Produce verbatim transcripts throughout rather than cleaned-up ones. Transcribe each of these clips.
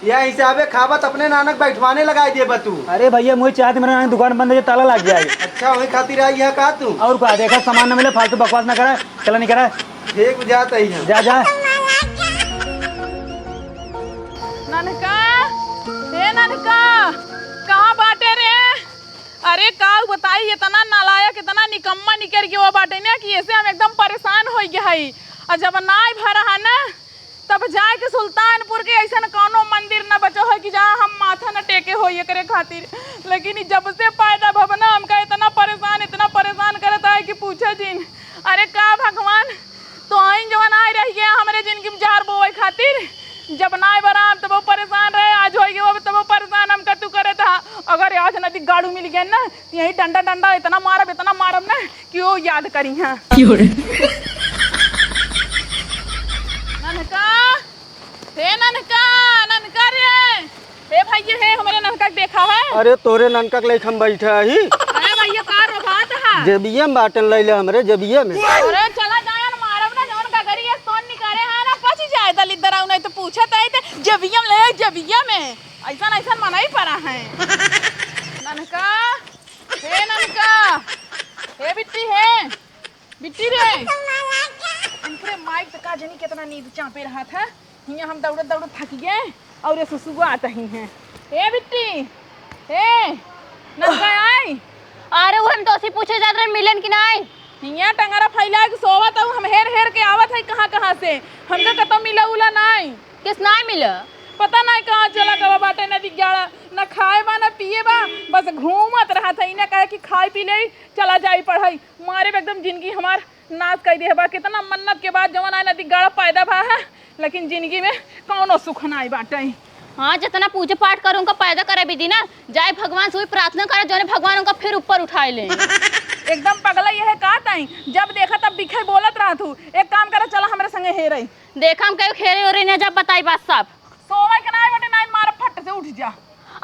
यह हिसाबे खाबत अपने नानक बैठवाने लगाई देबा तू। अरे भैया, मुझे चाहत मेरे नानक दुकान बंद है, ताला लाग गया है। अच्छा, वही खातिर आई है का तू? और का, देखा सामान न मिले, फालतू बकवास ना करा, चला नहीं करा। ठीक बुझात है हम। जा, जा। ननका, ए ननका, कहाँ बाटे रे? अरे का बताई, इतना नालायक, इतना निकम्मा निकर गयो बाटे ना कि ऐसे हम एकदम परेशान होइ गए हई। और जब नाई भरा है ना, तब जाए के सुल्तानपुर के ऐसन कौनो मंदिर न बचो है कि जहाँ हम माथा न टेके हो एकरे खातिर। लेकिन ई जब से पैदा भवना हमका इतना परेशान, इतना परेशान करत है कि पूछे जिन। अरे का भगवान, तो आइन जवन आए रह गया हमरे जिंदगी में जहर बोए खातिर। जब नाय बराम तब परेशान रहे, आज हो गए तब परेशान हमका तू करत हा। अगर आज नदी गाड़ू मिल गया ना, यही डंडा डंडा इतना मारब, इतना मारब ना कि वो याद करी हैं। क्यों रे? ननका, हे ननका, ननका रे, हे भैया, हे हमरे ननका के देखा है? अरे तोरे ननका के लेके हम बैठा ही। अरे भैया, का रोगात है? जेबिया में बाटन लैले हमरे जेबिया में। अरे चला जायन मारब ना, जौन गगरी है सोन निकाले है ना, पच जाए दलिद्दर, नहीं तो पूछत आई ते जेबिया में ले, जेबिया में। ऐसन ऐसन मनई परा है। ननका, हे ननका, हे बिट्टी, हे बिट्टी रे। इनकरे माइक त का जनी केतना नींद चापे रहत है। हियां हम दौड़त दौड़त थक गए और ये सुसुआ आत ही हैं। ए बिट्टी, ए ननका आई। अरे वो हम तोसे पूछे जात रहे मिलन कि नाई। हियां टंगरा फैला के सोवत हूँ, हम हेर हेर के आवत है कहाँ कहाँ से। हमका कतौ मिला उला नाई। किस नाई मिला? पता नाई कहाँ चला गवा बाटे, नदी गाड़ा, न खाए बा न पिए बा, बस घूमत रहत है। इन्हें कहे कि खाई पी ले, चला जाई पढ़ाई। मारे में एकदम जिंदगी हमार नाश कर दिया बा। कितना मन्नत के बाद जवन आए नदी गाड़ा पैदा भा है, लेकिन जिंदगी में कौनो सुख नाई बाटे। हाँ, जितना पूजा पाठ करो उनका पैदा करे भी दी ना, जाए भगवान से वही प्रार्थना करे, जौने भगवान उनका फिर ऊपर उठाए ले। एकदम पगला यह का ताई, जब देखा तब बिखे बोलत रहत हूँ। एक काम करे, चला हमरे संगे हेरे। देखा हम कहीं हेरे ओरे न जब बताई बात सब। सोवे के नाई बटे, नाई मार फट से उठ जा।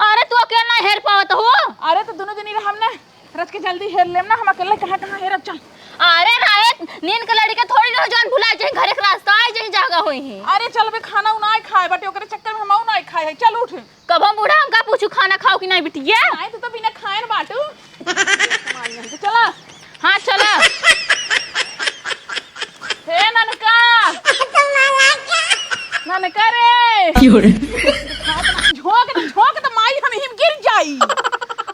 अरे तू अकेले ना हेर पावत हो? अरे तो दोनों जनी रहम ना, रच के जल्दी हेर लेम ना, हम अकेले कहाँ कहाँ हेरब, चल। अरे रात नींद के लड़ी के थोड़ी रहो, जौन भुला जाए, घरे के रास्ता आ जाए, जगह होई है। अरे चल बे, खाना उना खाए बटे, ओकरे चक्कर में हम उना खाए है, चल उठ। कब हम बूढ़ा हमका पूछू खाना खाओ कि नहीं बिटिया? नहीं, तू तो बिना खाए न बाटू। तो चला। हाँ, चला। हे ननका। ननका रे। क्यों रे? झोंक दे, झोंक दे, माई हम हिम गिर जाई।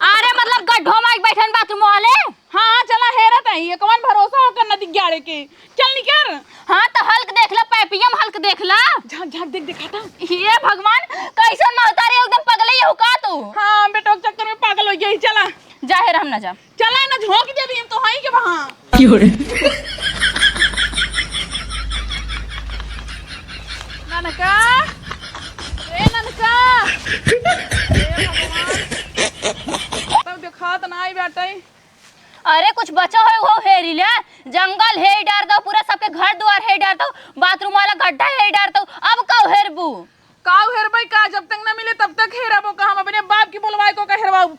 अरे मतलब गड्ढो माई बैठन बाथरूम वाले। हाँ, चला हेरत है, ये कौन भरोसा होकर नदी गाड़े के। चल निकर। हाँ, तो हल्क देख ला, पैपियम हल्क देख ला। झांक, झांक, देख, देखाता। हे भगवान, कैसन महतारी, एकदम पगले ही हो का तू? हाँ, बेटो के चक्कर में पागल हो गई, चला। जा हेर, हम ना जा। चला ना, झोंक दे अभी, हम तो हई के वहाँ। क्यों रे? ननका, ए ननका। हे भगवान। तब देखात ना आई बाटे। अरे कुछ बचा होई वो हेरी ले, जंगल हेरी डार दो, पूरा सबके घर दुआर हेरी डार दो, बाथरूम वाला गड्ढा हेरी डार दो, अब काऊ हेरबू? काऊ हेरबई का, जब तक न मिले तब तक हेरबो का, हम अपने बाप की बोलवाए को का हेरवाऊ?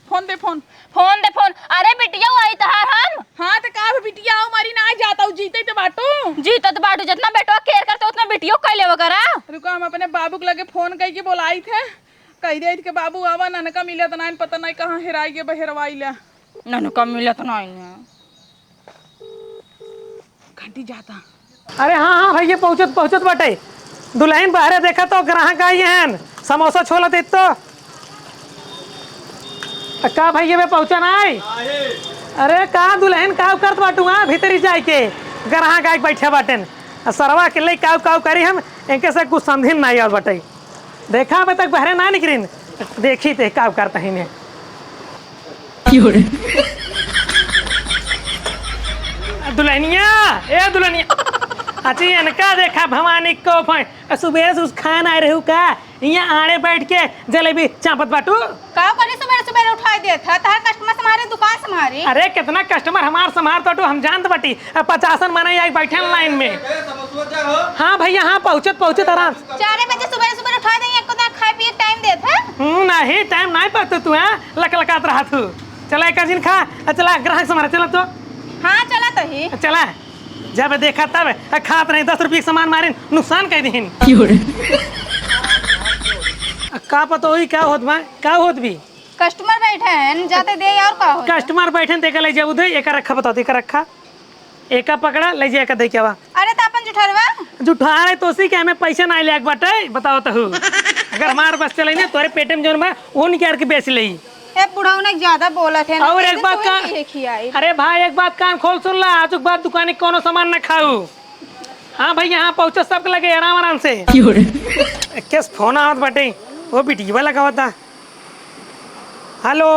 फोन दे फोन। फोन दे फोन। अरे बिटिया आई तहार हम। हाँ तो का भी बिटिया आओ मारी ना जाता हूँ, जीते तो बाटू। जीते तो बाटू, जितना बेटवा केयर करते उतना बिटियो कर लेवा करा। रुका हम अपने बाबू के लगे फोन कई के बोलाई थे, कही दे के बाबू आवा ननका मिले तो नाइन पता नहीं कहाँ हेराई के बहेरवाई ले। ननका मिलत नाई है। घंटी जाता। अरे हाँ, हाँ भैया, पहुँचत, पहुँचत बाटे। दुलहिन बहरे देखा तो ग्राहक आई हैं, समोसा छोला दे तो। त का भैया बे पहुँचा नाई? अरे का दुलहिन का करत बाटू, हाँ भीतरी जाए के ग्राहक आइके बैठे बाटेन। आ सरवा के ले काव काव करी हम, इनके से कुछ समझिन नाई आवत बाटे। देखा, अबे तक बहरे ना निकरिन। देखी ते का करता ही ने। क्यों रे? दुल्हनिया, ए दुल्हनिया। अच्छी इनका देखा भवानी को फै-, सुबह से उस खान आए रहू का? यहाँ आड़े बैठ के जलेबी चापत बाटू। का करे सुबह सुबह उठाई देत है? तहार कस्टमर संभारे, दुकान संभारे। अरे कितना कस्टमर हमार संभार तो हम जानत बाटी। अब पचासन मनई आई बैठे लाइन में। ए, समोसवा चाहो? हाँ भैया, हाँ, पहुँचत, पहुँचत आराम से। चारे बजे सुबह सुबह उठा देंगे, एको दाना खाए पिए टाइम देत है? हम्म, नहीं, टाइम नहीं पाते तू, हैं? लक लकात रहा तू। चला, एक अर्जिन खा, आ, चला, ग्राहक से मारा, चला तो। हाँ, चला तो ही। चला, जब देखा तब, आ, खात नहीं, दस रुपये के सामान मारिन, नुकसान कर दीन। क्यों रे? का पतोही, का होत बा? का होत बी? Customer बैठे हैं, जाते दे, और का होत बा? Customer बैठे हैं, तो एका ले जाबू दे, एका रखा, बताओ, एका रखा, एका पकड़ा, ले जा, एका दे के आवा। अरे, तो अपन जुठरवा? जुठार है, तो उसी के हमें पैसा ना ले, एक बाटे, बताओ तो हूँ। अगर हमार बस चले ना, तोरे पेटे में जौन बा, वो निकाल के बेच ले। ए, बुढ़ऊ ने ज्यादा बोलत है ना, और एक दिन बात तू ही का, नहीं खियाई। अरे भाई, एक बात कान खोल सुन ला, आज के बाद दुकानी कोनो सामान ना खाऊ। हाँ भैया, हाँ, पहुँचो सबके लगे आराम, आराम से। क्यों रे? केस फोन आवत बाटे, वो बिटिया लगावत था। हेलो,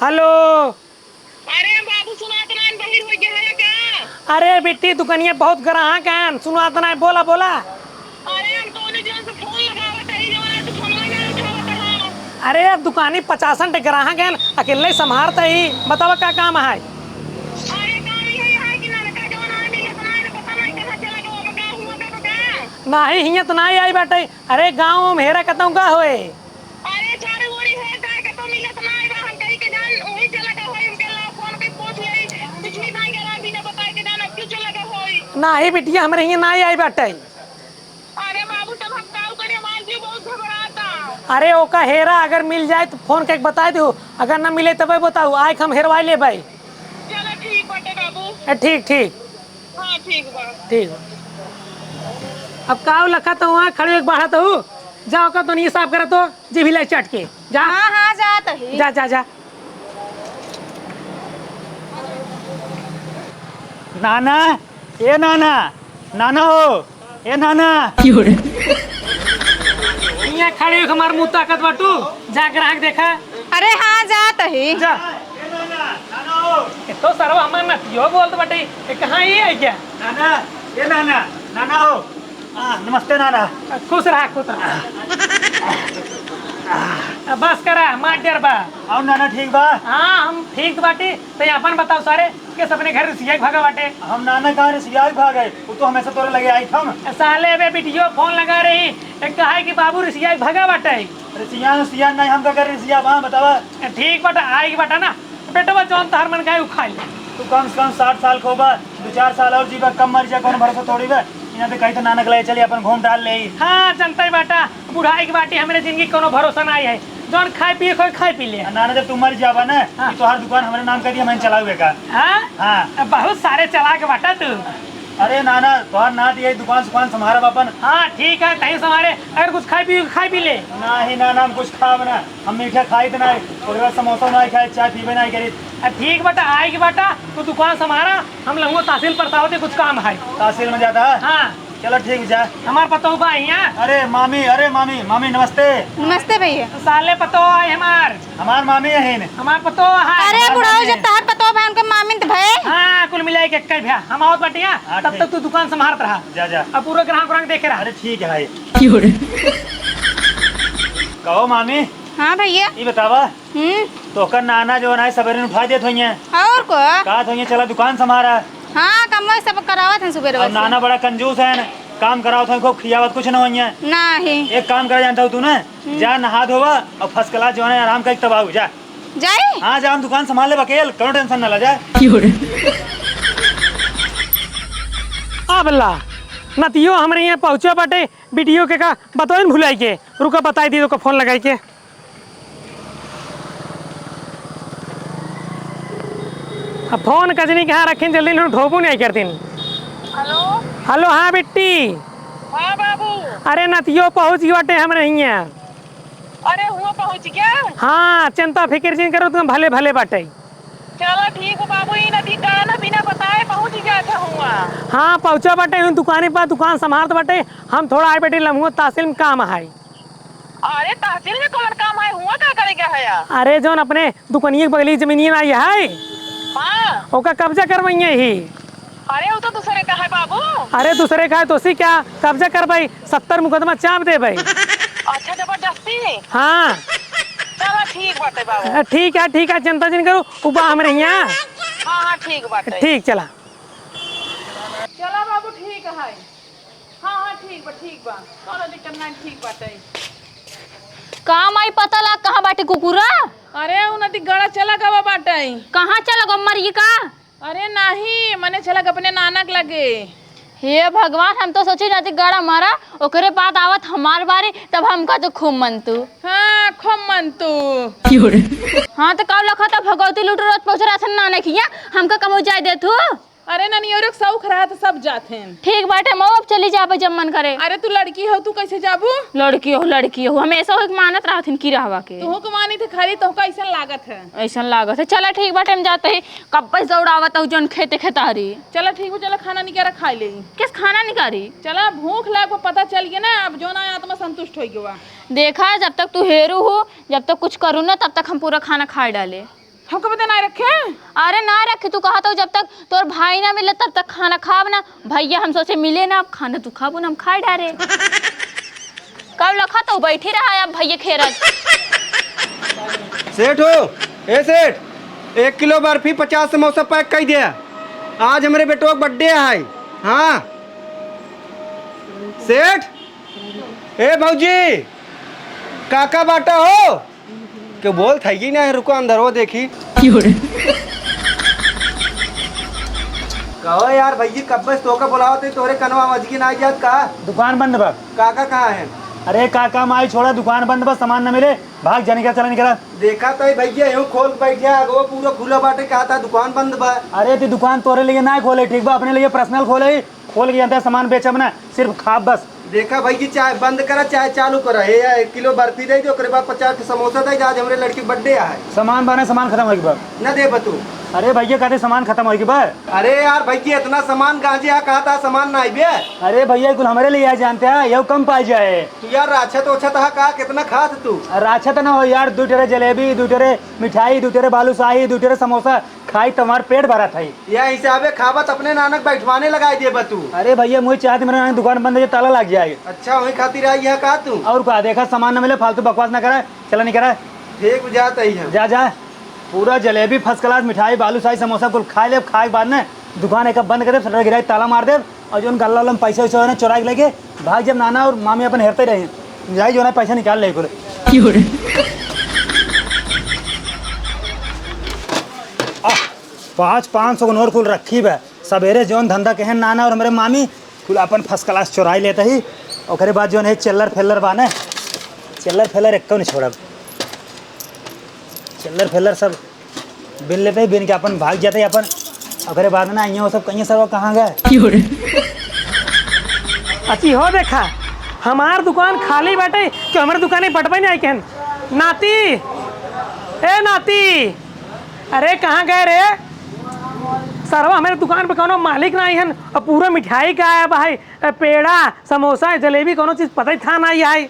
हेलो। अरे बाबू, सुनात नान, बहिर हो गया है का? अरे बिट्टी, दुकनिया बहुत ग्राहक हैं, सुनात नान, बोला, बोला। अरे हम तो उन्हीं जन से फोन लगावत है, जवन आज फोनवा नहीं उठावत है। अरे अब दुकानी पचासन टे ग्राहक हैं, अकेले संभारत ही, बतावा का काम है? अरे काम यही है कि नलका जवन आदमी इतना है, पता नहीं कहाँ चला गया, वो का हुआ का तो का? नाही, हियाँ तो नाही आई बाटे। अरे गाँव में हेरा कतहूँ का होए? अरे चारों ओरी है, जाए के तो मिलत ना है, हम कहीं के जान, वही चला गया होई, उनके ला फोन पे पूछ ले, पिछली भाई के रात दिन बताए के जान, अब क्यों चला गया होई? नाही बिटिया, हमरे हियाँ नाही आई बाटे। अरे बाबू, तब हम काऊ करे, हमार जीव बहुत घबराता। अरे ओका हेरा, अगर मिल जाए तो फोन करके बताए दो, अगर ना मिले तबे बताऊ, आए के हम हेरवाई लेबै। चलो ठीक बाटे बाबू। ए, ठीक, ठीक। हाँ, ठीक बा। ठीक बा। अब काऊ लखा तो वहाँ खड़ी एक बाढ़ा तो, जा ओका दुनिया साफ करा तो, जीभ लाई चाट के। जा। हाँ, हाँ, जात ही। जा, जा, जा। नाना, ए नाना, नाना हो, ए नाना। क्यों रे? हियाँ खड़ी होके हमार मुँह ताकत बाटू, जा ग्राहक देखा। अरे हाँ, जात ही। जा। ए नाना, नाना हो। ए तो सरवा हमार नतियो बोलत बाटे, ए कहाँ ई है क्या? नाना, ए नाना, नाना हो। आ, नमस्ते नाना। खुश रहा, खुश रहा। आ, बस करा, मार डर बा। और नाना ठीक बा? हाँ, हम ठीक बाटी। ते अपन बताओ सारे, केस अपने घर रिसिया के भागा बाटे? हम नाना कहाँ रिसिया के भागे? वो तो हमेशा तोरे लगे आई थम। साले बे बिटियो फोन लगा रही, एक कहा है कि बाबू रिसिया के भागा बाटे। रिसिया, रिसिया नहीं, हम का कर रिसिया बा, बतावा। ठीक बाटे, आई के बाटे ना। बेटवा जौन तहर मन कहे उ खाई ले। तू कम से कम साठ साल को बा, दो चार साल और जीवा, कम मर जा, कौन भरोसा तोड़ी बा। यहाँ पे कहीं तो नानक ले चली, अपन घूम टहल ले। हाँ, जनता ही बाटा, बुढ़ाई के बाटी हमरे जिंदगी कोनो भरोसा ना आई है। जौन खाए पिए खोए, खाए पी ले। आ नाना, जब तू मर जाबा ना, हाँ। ये तोहार दुकान हमरे नाम कर दिया, मैं चलाऊ बेका। हाँ? हाँ। अब बहुत सारे चला के बाटा तू। अरे नाना, तोहार नात यही दुकान सुकान संभारब अपन। हाँ, ठीक है, तहीं संभारे। अगर कुछ खाए पिए, खाए पी ले। नाही नाना, हम कुछ खाब ना। हम मीठा खाइत नाही, ओकरे बाद समोसा नाही खाइत, चाय पीबे नाही करीत। आ, ठीक बाटा, आए के बाटा, तू दुकान संभारा, हम लहुआ तहसील परसावत ही, कुछ काम है। तहसील में जाता है? हाँ। चलो ठीक, जा। हमार पतोह बा हियाँ। अरे मामी, अरे मामी, मामी नमस्ते। नमस्ते भैया। साले पतोह आए हमार। हमार मामी है न। हमार पतोह है। अरे हमार बुढ़ऊ, मामी जब है। तहर पतोह भा, उनके मामी त भए। हाँ, कुल मिलाए के एक्के भा। हम आवत बाटी हियाँ, हाँ, तब ठीक। तक तू दुकान संभारत रहा। जा, जा। अब पूरा ग्राहक, ग्राहक देखे रहा। अरे ठीक है। कहो मामी। हाँ भैया। ई बतावा, हम्म। तोहका नाना जौन है सबेरे उठा देत होइहें। और को? कहत होइहें, "चला दुकान संभारा।" हाँ, कमवा सब करावत हैं सुबेरे और से। नाना बड़ा कंजूस है, काम करावत हैं, खूब खियावत कुछ न होइहें। नहीं। एक काम करा जानता हूँ तू ना, हम्म। जा नहा धोवा और first class जौन है आराम करके तब आऊ, जा। जाई? हाँ, जा, हम दुकान संभाल लेब अकेल, कौनो tension ना ला, जा। आ बल्ला, नतियो हमरे यहाँ पहुँचा बाटे, बिटियो के का बताइन भुलाई के, रुका बताई दी तो फोन लगाई के। अब फोन कजनी कहाँ रखिन, जल्दी नहीं उठोबू नहीं कर दिन। हेलो। हेलो, हाँ बिट्टी। हाँ बाबू। अरे नतियो पहुँच गई बाटे हमरे हियाँ। अरे हुआ पहुँच गया? हाँ, चिंता फिकिर जिन करो, तुम भले भले बाटे। चलो ठीक बा बाबू, ई नदी गाना बिना बताए पहुँच गया था हुआ। हाँ, पहुँचा बाटे, हम दुकाने पर, दुकान संभालत बाटे, हम थोड़ा आए बाटे लम्हुआ तहसील में काम है। अरे तहसील में कौन काम है, हुआ का करे गया है यार? अरे जौन अपने दुकनिया के बगली जमीनिया आई है, हाँ। ओका कब्जा करवाइए ही। अरे वो तो दूसरे का है बाबू। अरे दूसरे का है तो उसी क्या कब्जा करवाई, सत्तर मुकदमा चाप देबै। अच्छा जबरदस्ती? हाँ। चलो ठीक बाटे बाबू। ठीक है, ठीक है, चिंता जिन करू, उ बा हमरे हियाँ। हाँ, हाँ, ठीक बाटे। ठीक, चला। चला बाबू, ठीक है। हाँ, हाँ, ठीक बा, ठीक बा। कौनो दिक्कत नहीं, ठीक बाटे। का माई पता लाग कहाँ बाटे कुकुरा? अरे, उ नदी गड़ा चला गवा बाटे। कहाँ चला गवा, मर गई का? अरे नहीं, मने चला गवा अपने नाना के लगे। हे भगवान, हम तो सोची नाती गाड़ा मारा, ओकरे बाद आवत हमार बारी, तब हमका तो खूब मन तू। हाँ, खूब मन तू। क्यों रे? हाँ, तो का लखा था भगवती लूट रोज पहुँच रहा था नाना किया, हमका कमो जाए दे तू। अरे ननियोरे के शौक रहा तो सब जात हैं। ठीक बाटे, मऊ अब चली जाबे जब मन करे। अरे तू लड़की हो, तू कैसे जाबू? लड़की हो, लड़की हो, हमेशा हो एक मानत रहथिन की रहवा के। तू को मानी थे खाली, तो कैसन लागत है? ऐसन लागत है। चला ठीक बाटे, हम जाते ही कब्बे से दौड़ावत हूँ जौन खेते खेतारी। चला ठीक हो, चला खाना निकारा खाई ले। किस खाना निकारी? चला भूख लाग पता चल गया ना, अब जौन आया आत्मा संतुष्ट हो गया। देखा, जब तक तू हेरू हो, जब तक कुछ करू ना, तब तक हम पूरा खाना खाए डाले। हमको बता ना रखे। अरे ना रखे, तू कहा तो जब तक तोर भाई ना मिले तब तक खाना खाब ना। भैया हम सोचे मिले ना, अब खाना तू खाबू ना, हम खाए डारे। कब लखा तो बैठी रहा है, अब भैया खेरत। सेठ हो, ए सेठ, एक किलो बर्फी, पचास समोसा पैक कर दिया, आज हमरे बेटवा के बर्थडे है। हाँ सेठ, ए भौजी, काका बाटा हो? के बोल था ही ना, रुको अंदर वो देखी। क्यों रे? कहो यार भैया, कब्बे से तोका बुलावत है, तोरे कनवा मजगी ना जात का? दुकान बंद बा। काका कहाँ है? अरे काका माई छोड़ा, दुकान बंद बा, सामान न मिले, भाग जा निकरा, चला निकरा। देखा तो भैया, यूं खोल के बैठे, आगो पूरा खुला बाटे, कहा था दुकान बंद बा। अरे ती दुकान तोरे लिए ना खोले, ठीक बा, अपने लिए पर्सनल खोले, खोल के जानते हैं, सामान बेचब ना, सिर्फ खाब बस। देखा भाई जी, चाहे बंद करा चाहे चालू करा, हे यार, एक किलो बर्फी दे दे, ओकरे बाद पचास के समोसा दे दे, आज हमरे लड़की के बर्थडे है। सामान बने, सामान खत्म होइके बा। न दे बतू। अरे भैया, कहते सामान खत्म होइके बा। अरे यार भैया, इतना सामान गांजे है, कहा था सामान ना आइबे। अरे भैया, कुल हमरे लिए है, जानते हैं, यहू कम पाई जाए। तू यार राछत ओछत हा का, कितना खात तू? राछत ना हो यार, दू टेरे जलेबी, दू टेरे मिठाई, दू टेरे बालूशाही, दू टेरे समोसा, खाई त हमार पेट भरत है। यह हिसाबे खाबत अपने नानक बैठवाने लगाई देबा तू। अरे भैया, मुझे चाहत मेरे नानक दुकान बंद है, ताला लग जाए। अच्छा, वही खातिर आई है का तू? और का, देखा सामान न मिले, फालतू बकवास न करा, चला नहीं करा। ठीक, जात ही हम। जा, जा। पूरा जलेबी, फर्स्ट क्लास मिठाई, बालूशाही, समोसा कुल खाए लेब, खाए के बाद न दुकान एक बंद कर देब, शटर गिराई, ताला मार देब, और जौन गल्ला वाला में पैसा वैसा हो ना, चोरा के लेके भाग जब नाना और मामी अपन हेरते रहे, जाई जो ना पैसा निकाल ले कुल। क्यों रे? आ, पाँच, पाँच सौ के नोट कुल रखी बा। सबेरे जौन धंधा कहेन नाना और हमरे मामी, कुल अपन फर्स्ट क्लास चोराई लेता ही। ओकरे बाद जौन है चिल्लर फेल्लर बाने, चिल्लर फेल्लर एक्को नहीं छोड़ब। चिल्लर फेल्लर सब बिन लेते ही बिन के अपन भाग जाते ही अपन। ओकरे बाद ना आइए वो सब कहिए सर वो कहाँ गए? अची हो देखा, हमार दुकान खाली बाटे कि हमरे दुकाने बटबे नहीं आई कहन। नाती, ए नाती, अरे कहाँ गए रे? सरवा हमरे दुकान पे कौनो मालिक ना आई हन, अब पूरा मिठाई का आया भाई, ए, पेड़ा, समोसा, जलेबी, कौनो चीज पता ही था ना आई।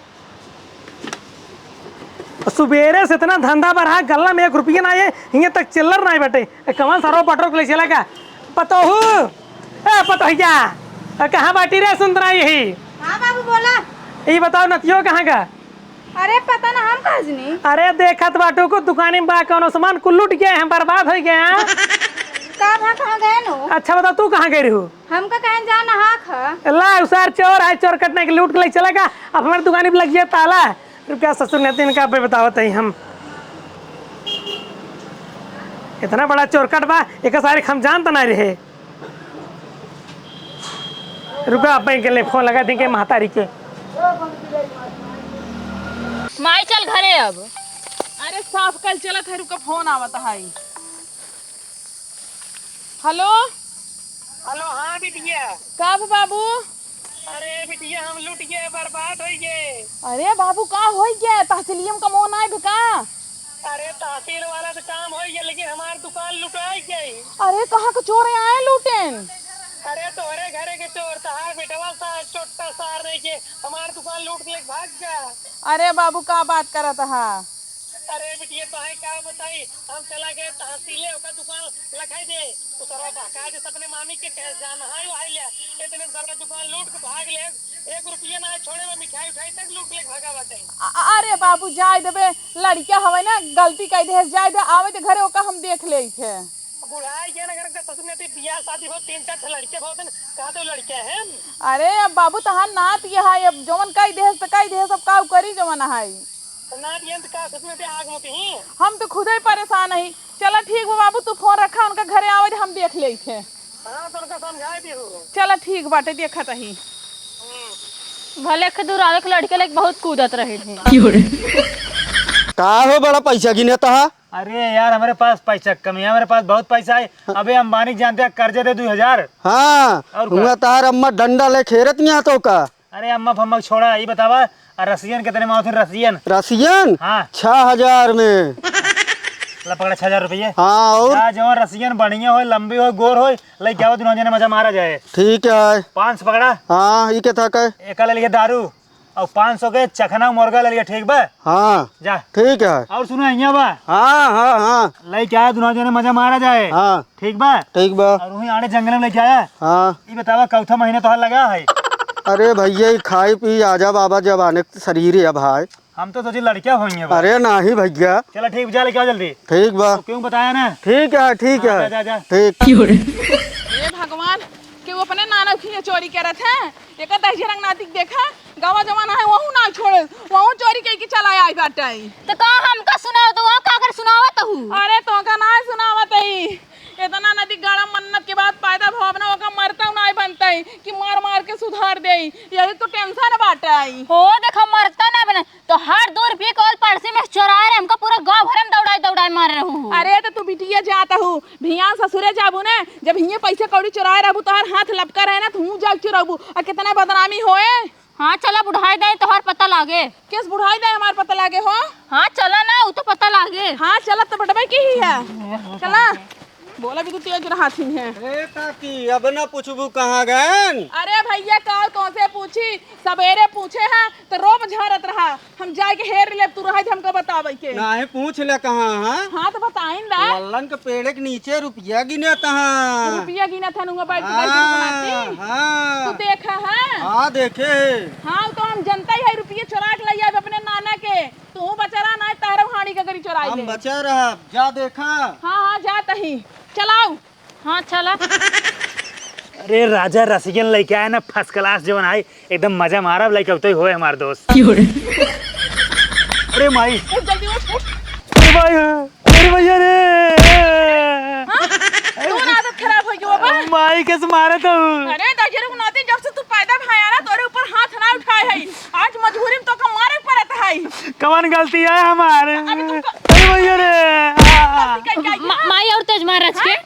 सुबेरे से इतना धंधा बढ़ा, गल्ला में एक रुपया ना आए, हियां तक चिल्लर ना बटे। ए, कवन सरवा पटरो के ले चला का? पतोहू, ए पतोहिया, ए, कहाँ बाटी रे सुंदरा यही? हाँ बाबू बोला। ये बताओ नतियो कहाँ का? अरे पता ना, हम कहाँ जनी। अरे देखत बाटू को दुकानी में बा कौनो सामान कुल लूट गए हैं, बर्बाद हो गए हैं। का भा कहाँ गए नो? अच्छा बताओ तू कहाँ गई रहू? हमका कहें जा नहा खा। ला उसार चोर है, चोर कटने के लूट के ले चलेगा। अब हमारे दुकानी पे लग गया ताला। रुका ससुर ने तीन का पे बतावत है हम। इतना बड़ा चोरकट बा, एक सारे हम जानत ना रहे। रुका, अब इनके लिए फोन लगा देंगे महतारी के। माई चल घरे अब। अरे साफ कल चलत है, रुका फोन आवत है। हेलो। हेलो, हाँ बिटिया। कब बाबू? अरे बिटिया, हम लुट गए, बर्बाद हो गए। अरे बाबू, का हो गया? तहसीलियम का मोन आए का? अरे तहसील वाला तो काम हो गया, लेकिन हमार दुकान लुटाई गई। अरे कहाँ के चोर आए लूटेन? अरे तोहरे घरे के चोर, तहार बेटवा सा छोटा सार नहीं के हमार दुकान लूट के लेके भाग गया। अरे बाबू, का बात करत हा? अरे बिटिया, तोहे का बताई, हम चला गए तहसीले, ओकर दुकान लखाई दे। उ सरवा बहका के अपने मामी के कहे जान हाय हाय ले। इतने सरवा दुकान लूट के भाग ले, एक रुपया ना छोड़े, वो मिठाई उठाई तक लूट ले भागा बाटे। अ-, अरे बाबू, जाए देबे, लड़का हवे ना, गलती कई दे, जाए दे, आवे दे घरे, ओका हम देख ले थे। बुढ़ाई गया ना, घर के ससुर ने बियाह शादी हो, तीन चार ठे लड़के बहुत हैं, कहा दो लड़के हैं। अरे अब बाबू, तहार नात ये है, अब जवन कई दे तो कई दे, सब काऊ करी जवन है। तो नात ये तो का ससुर ने आग मत ही। हम तो खुदे परेशान ही। चला ठीक बा बाबू, तू फोन रखा, उनका घरे आवे दे, हम देख ले थे। हाँ, तोहका समझाई दिहू। चला ठीक बाटे, देखत ही। भले एक दूर आवे के लड़के लेके बहुत कूदत रहे थे। का हो, बड़ा पैसा गिनत हा? अरे यार, हमरे पास पैसा कम है, हमरे पास बहुत पैसा है। अबे अंबानी के जानते हैं, कर्जा दे दुइ हजार। हाँ, और का? हुआ तहार अम्मा डंडा ले खेरत नहीं आतो का? अरे अम्मा फम्मा के छोड़ा, ई बतावा, आ रसियन कितने में आवत है रसियन? रसियन? हाँ। छह हजार में। ला पकड़ा छह हजार रुपये। हाँ, और? जा, जवन रसियन बढ़िया होय, लंबी होय, गोर होय, लइके आवा, दुनो जने मजा मारा जाए। ठीक है। पाँच सौ पकड़ा। हाँ, ई के था के? एका ले लिया दारू, और पाँच सौ के चखना मुर्गा ले लिया, ठीक बा? हाँ। जा। ठीक है। और सुना, हियाँ बा। हाँ, हाँ, हाँ। लइके आया, दुनो जने मजा मारा जाए। हाँ। ठीक बा? ठीक बा। और वहीं आड़े जंगल में लइके आया। हाँ। ई बतावा, कौथा महीना तोहार लगा है? अरे भैया, ई खाई पी आजा बाबा, जब आने के शरीर है भाई। हम तो सोची लड़कियाँ होइहैं बा। अरे नाही भैया। चला ठीक, जा लेके आओ जल्दी। ठीक बा। तो क्यों बताया ना? ठीक है, ठीक हाँ, है। जा, जा, जा। ठीक। हे भगवान, केहू अपने नाना खिया चोरी करत है। एकर दहिजरंग नाती के देखा, गाँव जमाना है, वहू ना छोड़े, वहू चोरी कइके चला आई बाटे। तो का हमका सुनावत हू, का कर सुनावत हू? अरे तोहका ना सुनावत ही, इतना नदी गड़ा मन्नत के बाद पैदा भव ना, ओका मरता नाय बनता है कि मार मार के सुधार दे, यही तो tension बाटे। हो देखा, मरता ना बने, तो हर दो रुपये के ओल पर्सी में चोराए रहे, हमका पूरा गाँव भर में दौड़ाए दौड़ाए मार रहू। अरे तो तू बिटिया जात हू, भियान ससुरे जाबू ना, जब हिये पैसे कौड़ी चोराए रहबू, तोहार हाथ लपका रहे ना, तू जाके चोराबू, और कितना बदनामी होए। हाँ, चला बुढ़ाई दे, तोहार पता लागे। केस बुढ़ाई दे, हमार पता लागे हो? हाँ, चला ना, उ तो पता लागे। हाँ, चला तो बटबे की ही है। चला, बोला भी तू तेज रहा थी है। ए काकी, अब ना पूछबू कहाँ गएन? अरे भैया, का तोसे पूछी, सवेरे पूछे हैं तो रोब झारत रहा। हम जाए के हेर लेब, तू रहे थे हमको बतावे के। नाही, पूछ ले कहाँ है? हाँ, तो बताइन दा। लल्लन के पेड़े के नीचे रुपया गिनत हाँ। रुपया गिनत है, नुआ बैठ के बैठ के बनाती। हाँ, हाँ। तू देखा है? हाँ, देखे। हाँ, तो हम जनता ही है, रुपये चोरा के लइ आवे अपने नाना के। तू बचरा ना, तारो हाड़ी का गरी चोराई हम ले। बचा रहा, जा देखा। हाँ, हाँ, जा तही। चलाओ। हाँ, चला। अरे राजा रसियन लइके आए ना, first class जवन आई, एकदम मजा मारब, लइके उतई होए हमार दोस्त। क्यों रे? अरे माई। उठ, जल्दी उठ, उठ। अरे भाई, अरे भैया रे। हाँ? तोर आदत खराब होइ गयो अब। माई कैसे मारे तू? अरे दहिजरंग नाती, जब से तू पैदा भया ना, तोरे ऊपर हाथ ना उठाए है। आज मजबूरी में तोका मारे पड़त है। कवन गलती है हमार? अबे तू क- अरे भैया रे। गलती कइके आई म-, है? माई और तेज मार रच के। हाँ?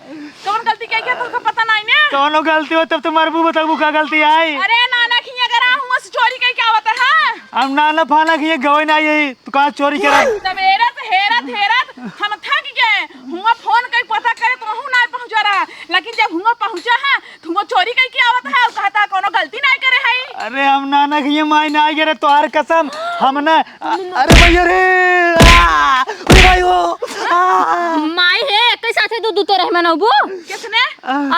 कवन गलती कइके आई, तोका पता नाहीं ने? कवनो गलती हो तब तो मरबू, बताबू का गलती आई? अरे नाना खिया अगर आ हुआ से चोरी कइके आवत है, हाँ? हम नाना फाना खिया गवे ना आई, तू कहाँ चोरी करे? सवेरे से हेरत हेरत हम थक गए। हुआ फोन कइ पता करे तो वहू ना पहुँचा रहा, लेकिन जब हुआ पहुँचा है, तू वो चोरी कइके आवत है, कहता कौनो गलती नाहीं करे है। अरे हम नाना खिया माई नाहीं करे, तोहार कसम, हम ना, अ-, अरे भैया रे, आ, अरे भाई हो, आ। माई हे, एक ही साथे दू दू तो रह मनौबू। किसने?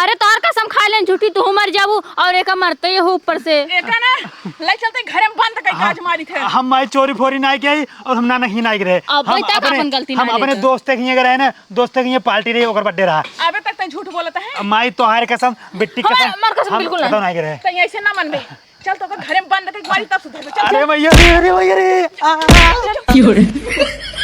अरे तोहार कसम खा लेन झूठी, तू मर जाबू और एका मरते ही हो ऊपर से। एका ना, ले चलते घर में बंद कइके आज मारी थे। हम माई चोरी फोरी नाहीं किया और हम नाना खिया नाहीं करे। अब हम तक अपने, अपन गलती हम नाहीं अपने लेते। दोस्त के खिया गए रहे ना, दोस्त के खिया पार्टी रही, ओकर birthday रहा। अबे तक तै झूठ बोलत है। माई तोहार कसम, बिट्टी हमार, कसम, हमार कसम हम बिल्कुल नाहीं। कतौ नाहीं करे। तै ऐसे ना मनबे। चल तो घरे में बंद कइके मारी तब सुधरबे। चल, अरे चल। भैया रे, अरे भैया रे। आ। चल, चल।